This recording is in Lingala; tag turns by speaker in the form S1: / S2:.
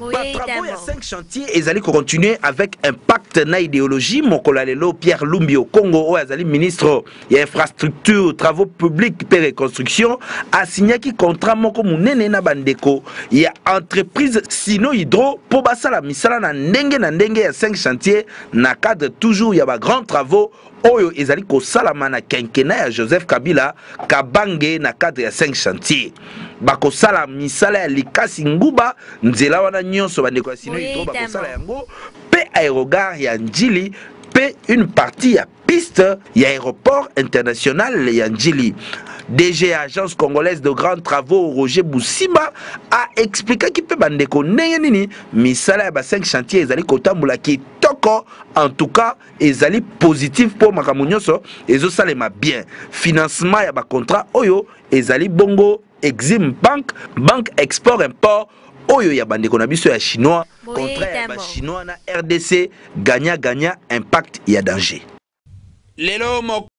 S1: Ba travaux ya 5 chantiers ezali ko continuer avec impact na idéologie. Mokolo ya lelo, Pierre Lumbi Okongo, oyo azali ministre ya infrastructure, travaux publics mpe reconstruction, asignaki contrat moko monene na bandeko ya entreprise Sino Hydro mpo basala misala na ndenge na ndenge ya 5 chantiers na cadre toujours ya ba grands travaux oyo ezali kosalama na quinquennat ya Joseph Kabila Kabange. Na cadre ya 5 chantiers, bakosala misala ya Likasi Nguba, nzela wana nyonso bandeko ya Sino Hydro bakosala yango, mpe aérogare ya Njili, mpe une partie ya piste ya aéroport international ya Njili. DG Agence congolaise de grands travaux, Roger Boussimba, a expliquaki mpe bandeko ndenge nini misala ya ba 5 chantiers ezali kotambola kitoko. En tout cas, ezali positif mpo makambo nyonso ezosalema bien. Financement ya bacontrat oyo ezali bongo Exim Bank, banque export import oyo ya bandeko na biso ya chinois. Contrat ya bachinois na RDC, gagnant gagnant, impact ya danger. Lelo.